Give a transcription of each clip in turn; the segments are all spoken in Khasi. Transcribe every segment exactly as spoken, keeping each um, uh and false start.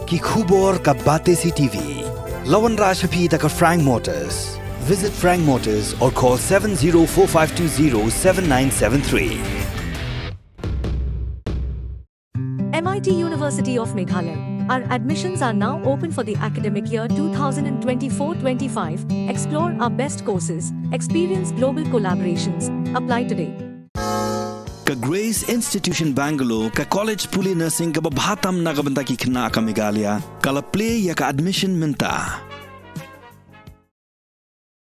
Ki khubor ka Batesi T V. La wanrah sha phi da ka Frank Motors. Visit Frank Motors or call seven zero four five two zero seven nine seven three. M I T University of Meghalaya. Our admissions are now open for the academic year two thousand twenty-four twenty-five. Explore our best courses, experience global collaborations. Apply today. Ka Grace Institution Bangalore, ka college pule nursing kaba bha tam na ka bynta ki khynnah ka Meghalaya, ka la plie ïa ka admission mynta.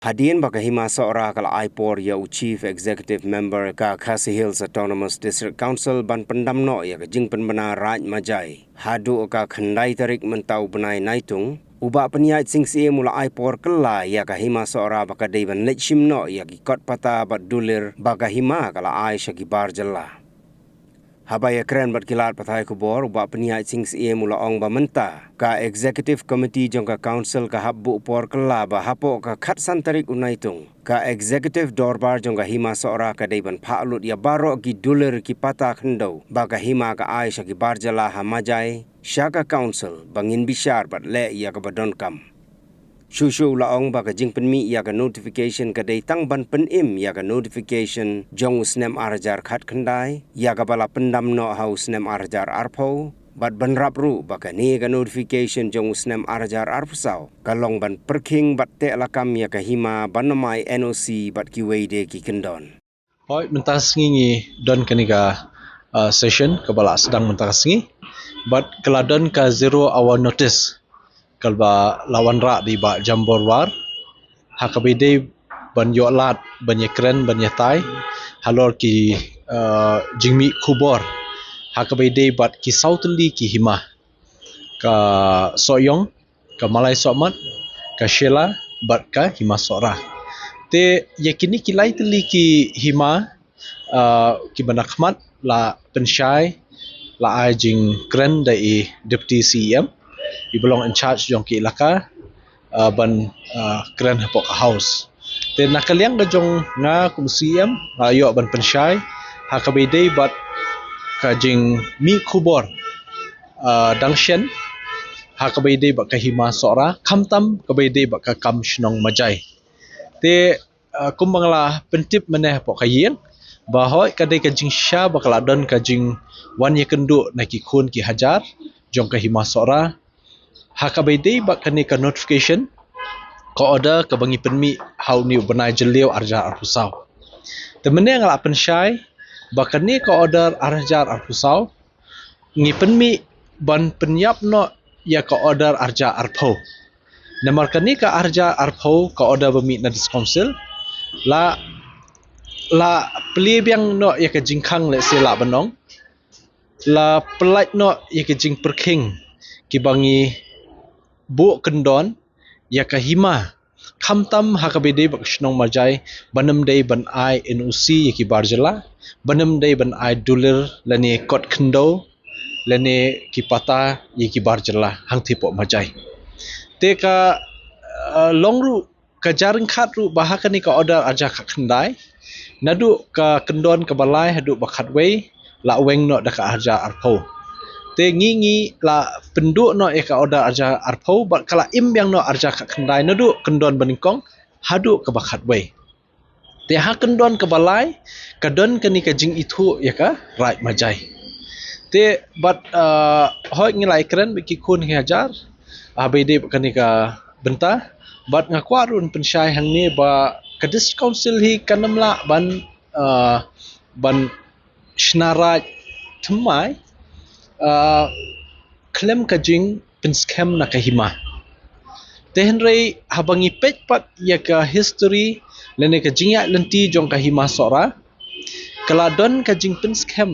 Hadien ba ka Hima Sohra ka la ai por ïa u Chief Executive Member ka Khasi Hills Autonomous District Council ban pyndam noh ïa ka jingpynbna Raid Majai haduh ka khyndai tarik mynta u bnai Naitung, u Bah Pynïaid Sing Syiem u la ai por kylla ïa ka Hima Sohra ba ka dei ban leit shim noh ïa ki kot pata bad dulir ba ka hima ka la ai sha ki bar jylla. Haba ïakren bad ki lad pathai khubor, u Bah Pynïaid Sing Syiem u la ong ba mynta ka Executive Committee jong ka Council ka hap buh por kylla ba hapoh ka khatsan tarik u Naitung, ka Executive Dorbar jong ka Hima Sohra ka dei ban phah lut ïa baroh ki dulir ki pata khyndew ba ka hima ka ai sha ki bar jylla ha Majai sha ka Council ba ngin bishar bad leh ïa kaba donkam. Shuh shuh u la ong ba ka jingpynmih ïa ka notification ka dei tang ban pynim ïa ka notification jong u snem ar hajar khatkhyndai, ïa kaba la pyndam noh ha u snem ar hajar arphew, bad ban rap ruh ba kane ka notification jong u snem ar hajar arphew saw ka long ban pyrkhing bad teh lakam ïa ka hima ban ym ai N O C bad kiwei de ki kyndon. Hooid, mynta sngi ngi don kane ka, uh, session kaba la sdang mynta ka sngi. Bad ka la don ka zero hour notice kaba la wanrah da i Bah Jambor War, ha kaba ïadei ban ïoh lad ban ïakren ban ïatai halor ki, uh, jingmih khubor ha kaba ïadei bad ki saw tylli ki hima, ka Sohiong, ka Malai Sohmat, ka Shella bad ka Hima Sohra. Te ïa kine ki lai tylli ki hima, uh, kiba na khmat la pynshai, la ai jingkren da i Deputy C E M, iba long in charge jong ki elaka, uh, ban, uh, kren hapoh ka House. Te na ka liang ka jong nga kum C E M, nga ïoh ban pynshai ha kaba ïadei bad ka jingmih khubor, uh, dang shen ha kaba ïadei bad ka Hima Sohra, khamtam kaba ïadei bad ka kam shnong Majai. Te, uh, kumba nga la pyntip mynne hapoh ka ïing, ba hooid ka dei ka jingshisha ba ka la don ka jingwan ïakynduh na ki khun ki hajar jong ka Hima Sohra ha kaba ïadei bad kane ka notification, ka order kaba ngi pynmih ha une u bnai Jylliew ar hajar arphew saw. Te mynne nga la pynshai ba kane ka order ar hajar arphew saw ngi pynmih ban pynïap noh ïa ka order ar hajar arphew. Namar kane ka ar hajar arphew, ka order ba mih na District Council, la, la plie biang noh ïa ka jingkhang, lehse lah ban ong, la pyllait noh ïa ka jingpyrkhing kiba ngi buh kyndon ïa ka hima, khamtam ha kaba ïadei bad ka shnong Majai, ban ym dei ban ai N O C ïa ki bar jylla, ban ym dei ban ai dulir lane kot khyndew lane ki pata ïa ki bar jylla hangtei hapoh Majai. Te ka, uh, long ruh, ka jia ryngkat ruh ba ha kane ka order ar hajar khatkhyndai, naduh ka kyndon kaba lai haduh ba khatwei, la weng noh da ka ar hajar arphew. Te ngi, ngi la pynduh noh ïa ka order ar hajar arphew, bad ka la im biang noh ar hajar khatkhyndai naduh kyndon banyngkong haduh kaba khatwei. Te ha kyndon kaba lai, ka don kane ka jingithuh ïa ka Raid Majai. Te bad, uh, hooid ngi la ïakren bad ki khun ki hajar ha kaba ïadei bad kane ka bynta, bad nga kwah ruh ban pynshai hangne ba ka District Council hi kan ym lah ban, uh, ban shna raid thymmai, uh, khlem ka jingpynskhem na ka hima. Te hynrei haba ngi peit pat ïa ka history lane ka jingïaid lynti jong ka Hima Sohra, ka la don ka jingpynskhem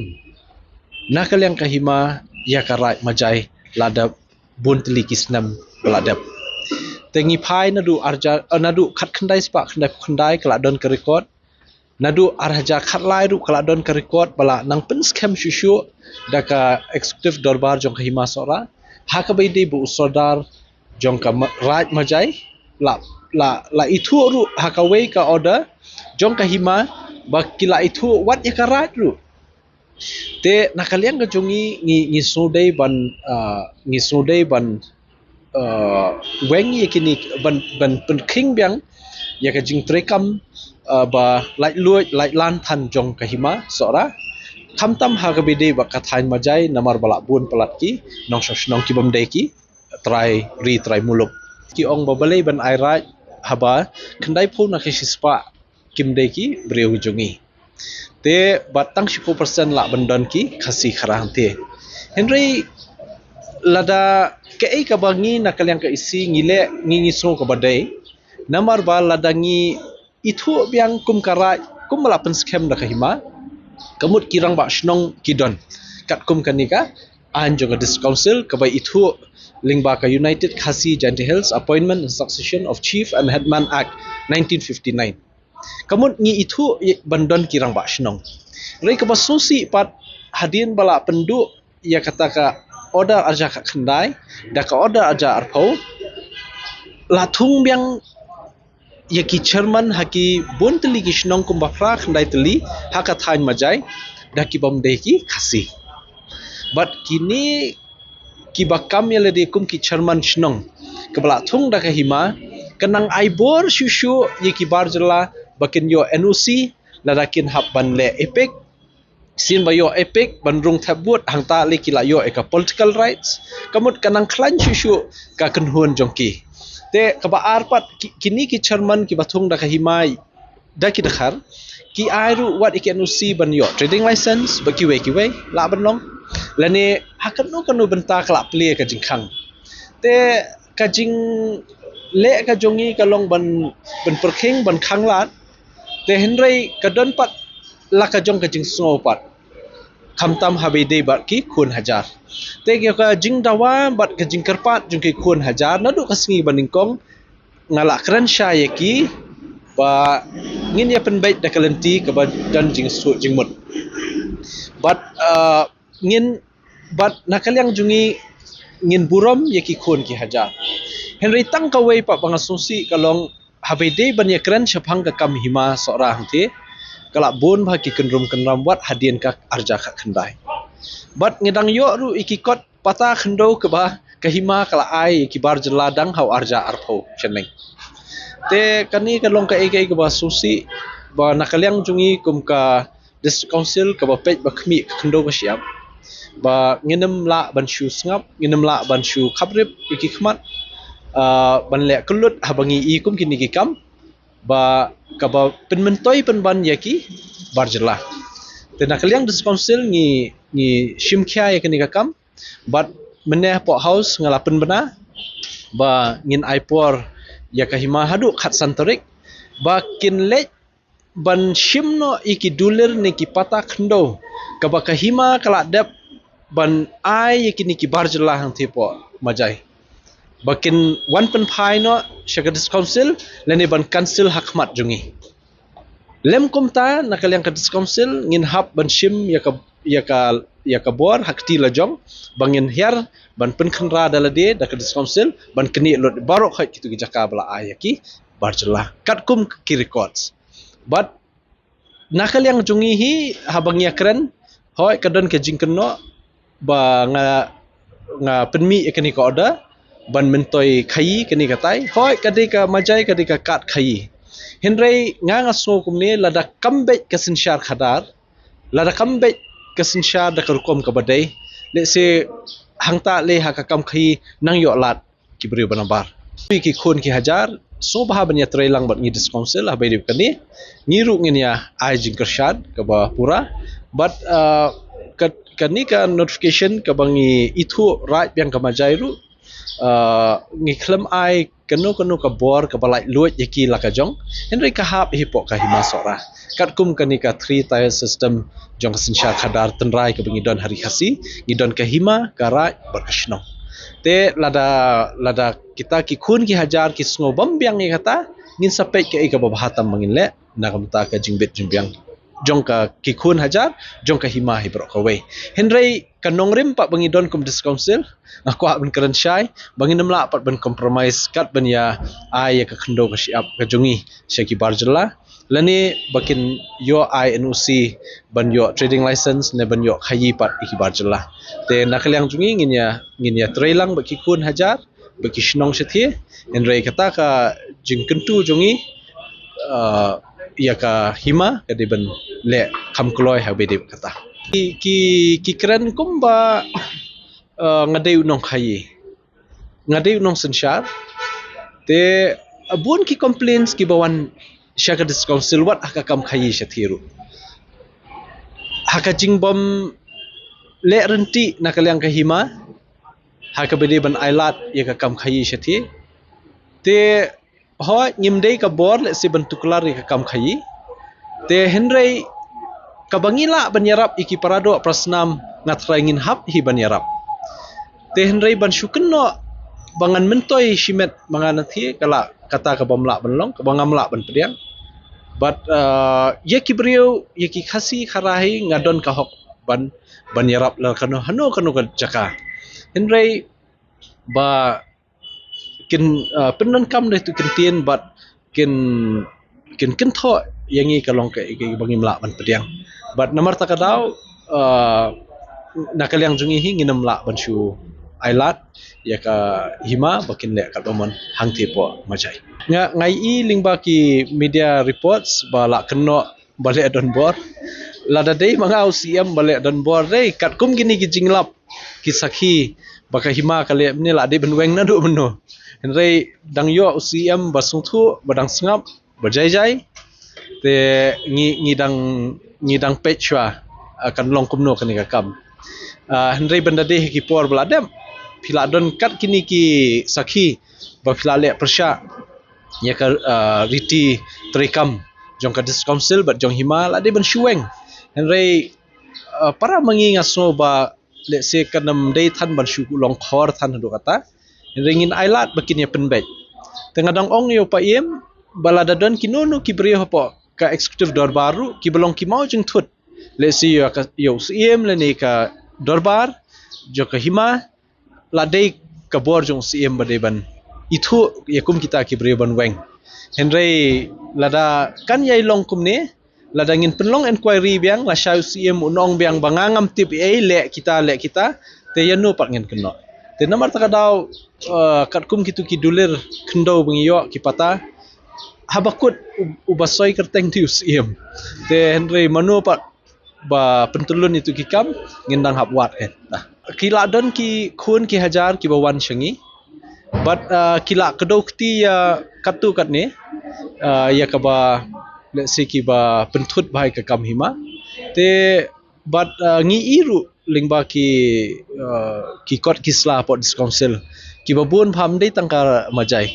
na ka liang ka hima ïa ka Raid Majai lada bun tylli ki snem ba la dep. Te ngi phai naduh ar hajar, eh, naduh khatkhyndai spah khyndaiphew khyndai ka la don ka record. Naduh ar hajar khatlai ruh ka la don ka record ba la nang pynskhem shuh shuh da ka Executive Dorbar jong ka Hima Sohra ha kaba ïadei bad u Sordar jong ka Ma-, Raid Majai, la, la, la ithuh ruh ha kawei ka order jong ka hima ba ki la ithuh wat ïa ka Raid ruh. Te na ka liang ka jong ngi, ngi, ngi sngewdei ban, ah, ngi sngewdei ban, ah, weng ïa kine, ban, ban pynkhing biang ïa ka jingtrei kam, ah, ba laitluid, laitlan than jong ka hima Sohra. Khamtam ha kaba ïadei bad ka thaiñ Majai, namar ba la bun palat ki nongshong shnong ki bym dei ki trai ri trai muluk. Ki ong ba balei ban ai raid haba khyndaiphew na ka shispah kim dei ki briew jong ngi. Te bad tang shiphew percent lah ban don ki Khasi Khara hangte. Hynrei lada kaei kaba ngi na ka liang ka EC ngi leh, ngi, ngi sngew kaba dei. Namar ba lada ngi ithuh biang kum ka raid, kum ba la pynskhem da ka hima, ka mut ki rangbah shnong ki don. Katkum kane ka aiñ jong ka District Council kaba ithuh lyngba ka United Khasi Jaintia Hills Appointment and Succession of Chief and Headman Act nineteen fifty-nine. Ka mut ngi ithuh ïa ban don ki rangbah shnong. Hynrei kaba sngewsih pat, hadien ba la pynduh ïa kata ka order arja khatkhyndai da ka order arja arphew, la thung biang ïa ki chairman ha ki bun tylli ki shnong, kumba phra khyndai tylli ha ka thaiñ Majai, da ki bym dei ki Khasi. Bad kine kiba kam ïa lade kum ki chairman shnong kaba la thung da ka hima, ka nang ai bor shuh shuh ïa ki bar jylla ba kin ïoh NOC lada kin hap ban leh EPIC. Sien ba ïoh EPIC ban rung thep vote, hangta lei ki la ïoh ïa ka political rights. Ka mut ka nang khlaiñ shuh shuh ka kynhun jong ki. Te kaba ar pat, ki, kine ki chairman kiba thung da ka hima da ki dkhar, ki ai ruh wat ïa ki NOC ban ïoh trading license bad kiwei kiwei, lah ban long. Lane ha kano kano bynta ka la plie ka jingkhang. Te ka jingleh ka jong ngi ka long ban, ban pyrkhing, ban khanglad. Te hynrei ka don pat la ka jong ka jingsngew pat, khamtam haba ïadei bad ki khun hajar. Te ïa ka jingdawa bad ka jingkyrpad jong ki khun hajar, naduh ka sngi ba nyngkong nga la kren shai ïa ki ba ngin ïa pynbeit da ka lynti kaba don jingsuh jingmut. Bad, ah, ngin, bad na ka liang jong ngi ngin burom ïa ki khun ki hajar. Hynrei tang kawei pat ba nga sngewsih ka long, haba ïadei ban ïa kren shaphang ka kam hima Sohra hangte, ka la bun bha ki kynrum kynram wat hadien ka arja khatkhyndai. Bad ngi dang ïoh ruh ïa ki kot pata khyndew kaba ka hima ka la ai ïa ki bar jylla dang ha u arja arphew shaneng. Te kane ka long kaei kaei kaba sngewsih ba na ka liang jong ngi kum ka District Council kaba peit ba khmih ka khyndew ka shyiap, ba ngin ym lah ban shu sngap, ngin ym lah ban shu khaprip ïa ki khmat, ah, ban leh kyllut haba ngi i kum kine ki kam ba kaba pynmyntoi pynban ïa ki bar jylla. Te na ka liang District Council ngi, ngi shim khia ïa kane ka kam, bad mynne hapoh House nga la pynbna ba ngin ai por ïa ka hima haduh khatsan tarik ba kin leit ban shim noh ïa ki dulir ne ki pata khyndew kaba ka hima ka la dep ban ai ïa kine ki bar jylla hangte hapoh Majai, ba kin wan pynphai noh sha ka District Council lane ban cancel ha khmat jong ngi. Lym kumta, na ka liang ka District Council ngin hap ban shim ïa ka, ïa ka, ïa ka bor ha kti lajong ba ngin hiar ban pynkhynra da lade da ka District Council ban knieh lut baroh khoit kito ki jaka ba la ai ïa ki bar jylla katkum ki records. Bad na ka liang jong ngi hi, haba ngi ïa kren, hooid ka don ka jingkynnoh ba nga, nga pynmih ïa kane ka order ban myntoi khaïi kane katai. Hooid ka dei ka Majai ka dei ka kad khaïi. Hynrei nga, nga sngew kumne, lada kam beit ka synshar khadar, lada kam beit ka synshar da ka rukom kaba dei, lehse hangta lei ha ka kam khaïi nang ïoh lad ki briew ba nabar. Ki khun ki hajar sngewbha ban ïatrei lang bad ngi District Council haba ïadei bad kane. Ngi ruh ngin ïa ai jingkyrshan kaba pura bad, ah, ka, kane ka notification kaba ngi ithuh raid biang ka Majai ruh, ah, ngi khlem ai kano kano ka bor kaba laitluid ïa ki la ka jong, hynrei ka hap hi hapoh ka hima Sohra. Katkum kane ka three tier system jong ka synshar khadar tynrai kaba ngi don ha Ri Khasi, ngi don ka hima, ka raid bad ka shnong. Te lada, lada kita ki khun ki hajar ki sngew bym biang ïa kata, ngin sa peit kaei kaba bha tam ba ngin leh na ka bynta ka jingbit jingbiang jong ka ki khun hajar jong ka hima hi baroh kawei. Hynrei ka nongrim pat ba ngi don kum District Council, nga kwah ban kren shai ba ngin ym lah pat ban compromise kat ban ïa ai ïa ka khyndew ka shyiap ka jong ngi sha ki bar jylla. lane ba kin ïoh ai N O C ban ïoh trading license ne ban ïoh khaïi pat ïa ki bar jylla. Te na ka liang jong ngi ngin ïa, ngin ïa trei lang bad ki khun hajar bad ki shnong shathie, hynrei kata ka jingkyntu jong ngi, ah, ïa ka hima ka dei ban leh kham kloi ha ba dei kata. Ki, ki, ki kren kumba, ah, nga dei u nongkhaïi, nga dei u nongsynshar. Te bun ki complaints kiba wan sha ka District Council wat ha ka kam khaïi shathie ruh, ha ka jingbym leh ryntih na ka liang ka hima ha kaba dei ban ailad ïa ka kam khaïi shathie. Te hooid, ngim dei ka bor lehse ban tuklar ïa ka kam khaïi. Te hynrei kaba ngi lah ban ïarap ïa ki paradoh parasnam, nga trai ngin hap hi ban ïarap. Te hynrei ban shu kynnoh ba ngan myntoi shimet ma nga nathie, ka lah kata kabym lah ban long, kaba ngam lah ban pdiang. Bad, ah, ïa ki briew, ïa ki Khasi Khara hi nga don ka hok ban, ban ïarap la kano, hano kano ka jaka. Hynrei ba kin, ah, pyndonkam da ïa tu kyntien bad kin, kin kynthoh ïa ngi ka long ka, ka, kaba ngim lah ban pdiang. Bad namar kata ka daw, ah, na ka liang jong ngi hi ngin ym lah ban shu ailad ïa ka hima ba kin leh katba mon hangthie hapoh Majai. Nga, nga ïohi lyngba ki media reports ba la kynnoh ba leh donbor. Lada dei ma nga u C M ba leh donbor, dei katkum kine ki jinglap ki sakhi ba ka hima ka leh mynne, la dei ban weng naduh mynno. Hynrei dang ïoh u C M ba sngewthuh, ba dang sngap, ba jai jai, te ngi, ngi dang, ngi dang peit shuwa, ah, kan long kumno kane ka kam. Ah, hynrei ban da dei ha ki por ba la dep, phi la don kat kine ki sakhi ba phi la leh pyrshah ïa ka, ah, riti treikam jong ka District Council bad jong hima, la dei ban shu weng. Hynrei, ah, para ma ngi, nga sngew ba lehse kan ym dei than ban shu long khor than haduh kata. Hynrei ngin ailad ba kin ïa pynbeit. Te nga dang ong ïa u Paiem ba lada don kino kino ki briew hapoh ka executive dorbar ruh kiba long ki mawjingthut, lehse ïa ka, ïa u Syiem lane ka dorbar jong ka hima, la dei ka bor jong u Syiem ba dei ban ithuh ïa kum kita ki briew ban weng. Hynrei lada kan ïai long kumne, lada ngin pynlong inquiry biang, lashai u Syiem un ong biang ba nga ngam tip ei, leh kita, leh kita, te ïano pat ngin kynnoh? Te namar kata ka daw, eh, katkum kitu ki dulir khyndew ba ngi ïoh, ki pata, haba kut u, uba soi kyrteng te u Syiem. Te hynrei mano pat ba pyntyllun ïa tu ki kam, ngin dang hap wad eh. Nah, ki la don ki khun ki hajar kiba wan sha ngi. Bad, ah, ki la kdew kti ïa katto katne, ah, ïa kaba, lehse kiba pynthut bha ïa ka kam hima. Te bad, ah, ngi i ruh lyngba ki, ah, ki kot ki sla hapoh District Council, kiba bun bha ym dei tang ka Majai.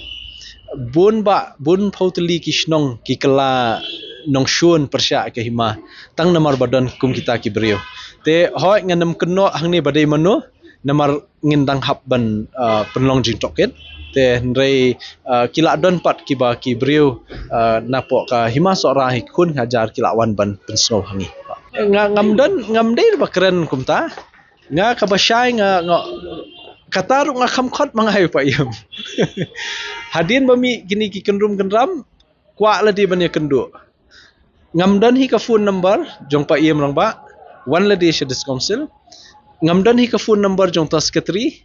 Bun bah, bun phew tylli ki shnong ki kylla nongshun pyrshah ka hima tang namar ba don kum kita ki briew. Te hooid, ngan ym kynnoh hangne ba dei mano, namar ngin dang hap ban, ah, pynlong jingtohkit. Te hynrei, ah, ki la don pat kiba ki briew, ah, napoh ka hima Sohra hi, khun hajar ki la wan ban pynsngew ha ngi. Nga ngam don, ngam dei ba kren kumta. Nga kaba shai nga, nga, kata ruh nga kham khot ma nga ïa u Paiem. Hadien ba mih kine ki kynrum kynram, kwah lade ban ïakynduh. Ngam don hi ka phone number jong Paiem Rangbah, wan lade sha District Council. Ngam don hi ka phone number jong uta u secretary,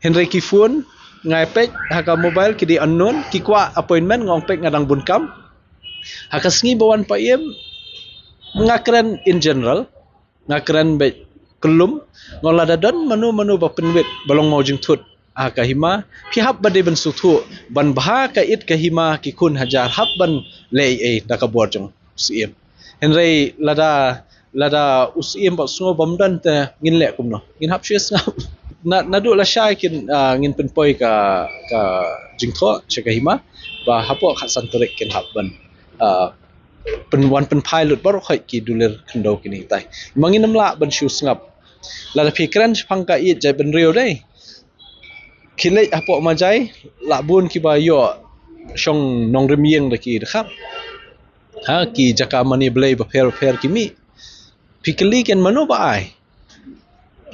hynrei ki phone, nga ïa peit ha ka mobile ki dei unknown, ki kwah appointment, nga ong peit nga dang bun kam. Ha ka sngi ba wan Paiem, nga kren in general, nga kren beit kyllum, nga ong lada don mano mano ba pynwit ba long mawjingthut ha ka hima, phi hap ba dei ban sngewthuh, ban bha ka it ka hima ki khun hajar, hap ban leh ei ei da ka bor jong u Syiem. Hynrei lada, lada u Syiem ba u sngew bym don te ngin leh kumno? Ngin hap shu sngap. Na, naduh lashai kin, ah, ngin pynpoi ka, ka jingthoh sha ka hima ba hapoh khatsan tarik kin hap ban, ah, pyn, wan pynphai lut baroh khoit ki dulir khyndew kine kitai. Ma ngin ym lah ban shu sngap. Lada phi kren shaphang ka ïeit jaitbynriew dei, khie leit hapoh Majai, la bun kiba ïoh shong nongrim ïing da ki dkhar. Ha ki jaka mane blei bapher bapher ki mih. Phi kylli ken mano ba ai?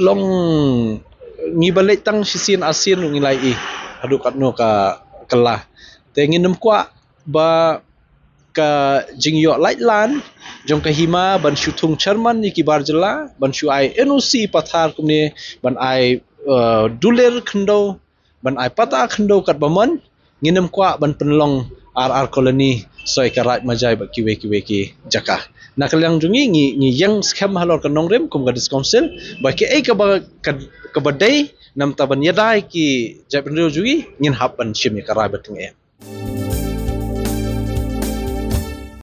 Long ngi ba leit tang shisien arsien ruh ngi la ïohi haduh katno ka kylla. Te ngin ym kwah ba ka jingïoh laitlan jong ka hima ban shu thung chairman ïa ki bar jylla, ban shu ai N O C pathar kumne, ban ai uh, dulir khyndew, ban ai pata khyndew kat ba mon, ngin ym kwah ban pynlong ar ar colony soi ka Raid Majai bad kiwei kiwei ki jaka. Na ka liang jong ngi, ngi, ngi ïeng skhem halor ka nongrim kum ka District Council, ba kiei kaba, ka, kaba dei, namta ban ïada ïa ki jaitbynriew jong ngi, ngin hap ban shim ïa ka rai bad tyngeh.